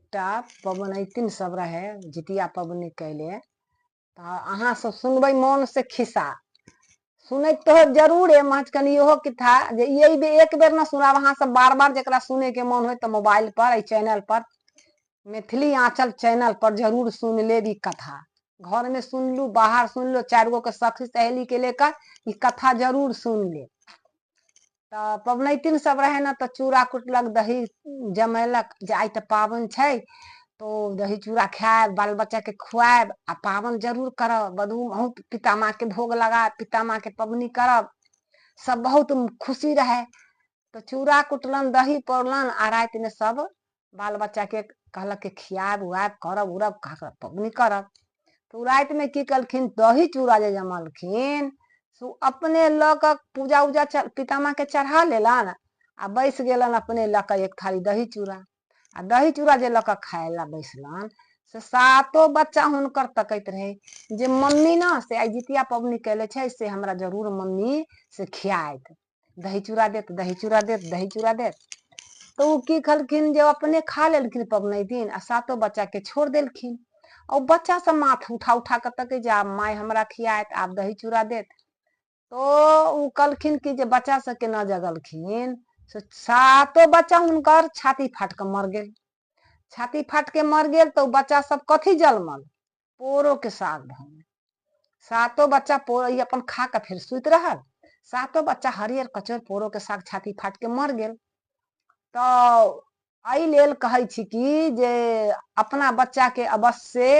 एकटा पबनैतिन सब रहै जितिया पबनी कैले तऽ अहाँ सब सुनबै मोनसँ खिस्सा सुनैत तऽ होयब जरूरे महज कनि इहो कथा जे एहि बेर एक बेर नहि सुनब अहाँ सब बार बार जकरा सुनैके मोन होय तऽ मोबाइल पर एहि चैनल पर मैथिली आँचल चैनल पर जरूर सुनि लेब ई कथा घरमे सुनलू बाहर सुनलू चारि गो के सखी सहेलीके लेकर ई कथा जरूर सुनि लेब तऽ पबनैतिन सब रहै ने तऽ चूड़ा कुटलक दही जमेलक जे आइ तऽ पाबनि छै तो दही चूड़ा खायब बाल बच्चाके खुआयब आ पाबनि जरूर करब बधू बहुत पिता माँके भोग लगायब पिता माँके पबनी करब सब बहुत खुशी रहै तऽ चूड़ा कुटलनि दही पौरलनि आ रातिमे सब बाल बच्चाके कहलक कि खियाब उआब करब उरब पबनी करब तऽ ओ रातिमे की केलखिन दही चूड़ा जे जमलखिन से ओ अपने लऽ कऽ पूजा उजा पितामाके चढ़ा लेलनि आ बैस गेलनि अपने लऽ कऽ एक थारी दही चूड़ा आ दही चूड़ा जे लऽ कऽ खाय लए बैसलनि से सातो बच्चा हुनकर तकैत रहै जे मम्मी ने से आइ जितिया पबनी कयले छै से हमरा जरूर मम्मी से खियाएत दही चूड़ा देत दही चूड़ा देत दही चूड़ा देत तऽ ओ की कहलखिन जे अपने खा लेलखिन पबनैतिन आ सातो बच्चाके छोड़ि देलखिन आ ओ बच्चा सब माथ उठा उठा कऽ तकै जे आब माय हमरा खियाएत आब दही चूड़ा देत तो ओ कहलखिन कि जे बच्चा सबके न जगलखिन से सातो बच्चा हुनकर छाती फाटि कऽ मर गेल छाती फाटि के मर गेल तऽ ओ बच्चा सब कथी जलमल पोरोके साग भऽ गेल सातो बच्चा पोरो ई अपन खा कऽ फेर सुति रहल सातो बच्चा हरियर कचोर पोरोके साग छाती फाटि के मर गेल तऽ एहि लेल कहै छी कि जे अपना बच्चाके अवश्य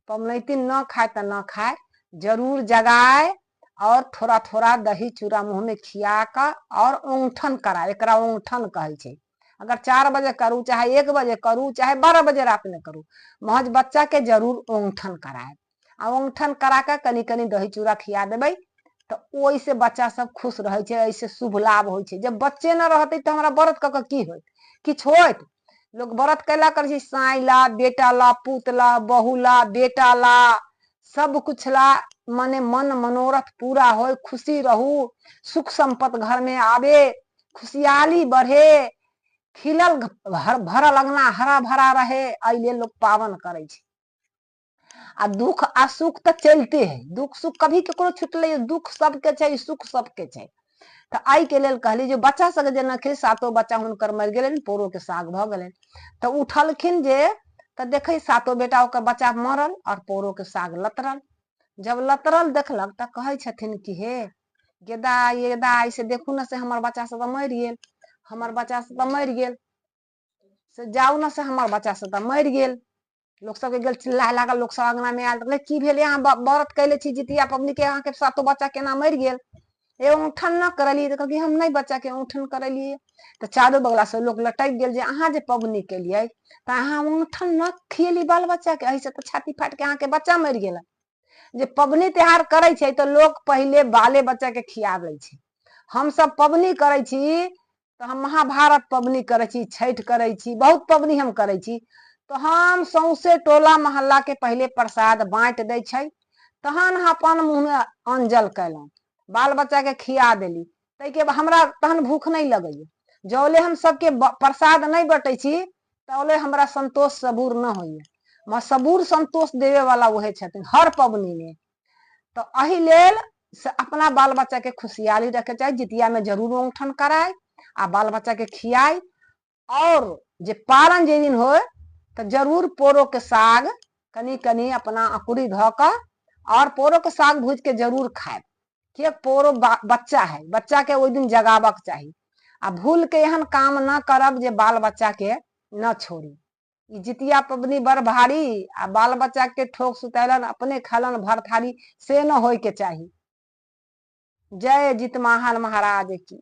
पबनैतिन न खाय तऽ न खाय जरूर जगाय और थोड़ा थोड़ा दही चूड़ा मुँहमे खिया कऽ और ओंगठन कराय एकरा ओंगठन कहै छै अगर 4 बजे करू चाहे 1 बजे करू चाहे 12 बजे रातिमे करू महज बच्चाके जरूर ओंगठन करायब आ ओंगठन करा कऽ कनि कनि दही चूड़ा खिया देबै तऽ ओहिसँ बच्चा सब खुश रहै छै एहिसँ शुभ लाभ होइ छै जब बच्चे न रहतै तऽ हमरा व्रत कऽ कऽ की होयत किछु होयत लोक व्रत कैला करै छै साँइ ला बेटा ला पूत ला बहू ला बेटा ला सब कुछ ला मने मन मनोरथ पूरा होय खुशी रहू सुख सम्पत्ति घरमे आबे खुशहाली बढ़े खिलल भरल अंगना हरा भरा रहे एहि लेल लोक पाबनि करै छै आ दुख आ सुख तऽ चलिते है दुख सुख कभी ककरो छुटलै दुख सबके छै सुख सबके छै तऽ एहिके लेल कहली जे बच्चा सबके जेना कि सातो बच्चा हुनकर मरि गेलनि पोरोके साग भऽ गेलनि तऽ उठलखिन जे तऽ देखै सातो बेटा ओकर बच्चा मरल आओर पोरोके साग लतरल जब लतरल देखलक तऽ कहै छथिन कि हे गेदा ये दाइ से देखू ने से हमर बच्चा सब तऽ मरि गेल हमर बच्चा सब तऽ मरि गेल से जाउ ने से हमर बच्चा सब तऽ मरि गेल लोक सबके गेल चिल्लाए लागल लोक सब अङ्गनामे आयल तऽ की भेल अहाँ व्रत कैले छी जितिया पबनीके अहाँके सातो बच्चा केना मरि गेल ए औंठन न करेलियै तऽ कहलकै हम नहि बच्चाके औंठन करेलियै तऽ चारू बगलासँ लोक लटकि गेल जे अहाँ जे पबनी केलियै तऽ अहाँ औंठन न खियेली बाल बच्चाके एहिसँ तऽ छाती फाटि कऽ अहाँके बच्चा मरि गेल जे पबनी तिहार करै छै तऽ लोक पहिले बाले बच्चाके खियाबै छै हमसब पबनी करै छी तऽ हम महाभारत पबनी करै छी छठि करै छी बहुत पबनी हम करै छी तऽ हम सौंसे टोला मोहल्लाके पहिले प्रसाद बाँटि दै छै तहन हम अपन मुँहमे अन्न जल कयलहुँ बाल बच्चाके खिया देली ताहिके बाद हमरा तहन भूख नहि लगैए जौले हम सबके प्रसाद नहि बँटै छी तौले हमरा संतोष सबूर नहि होइए मगर सबूर संतोष देबेवला उहे छथिन हर पबनीमे तऽ एहि लेल से अपना बाल बच्चाके खुशहाली रखै चाही जितियामे जरूर ओंगठन कराय आ बाल बच्चाके खियाइ आओर जे पारण जाहि दिन होय तऽ जरूर पोरोके साग कनि कनि अपना अकुरी धऽ कऽ आओर पोरोके साग भूजिके जरूर खायब किएक पोरो बच्चा है बच्चाके ओहि दिन जगाबक चाही आ भूलके एहन काम न करब जे बाल बच्चाके न छोड़ी ई जितिया पबनी बड़ भारी आ बाल बच्चाके ठोक सुतेलन अपने खेलन भर थारी से न होइके चाही जय जितमाहन महाराज की।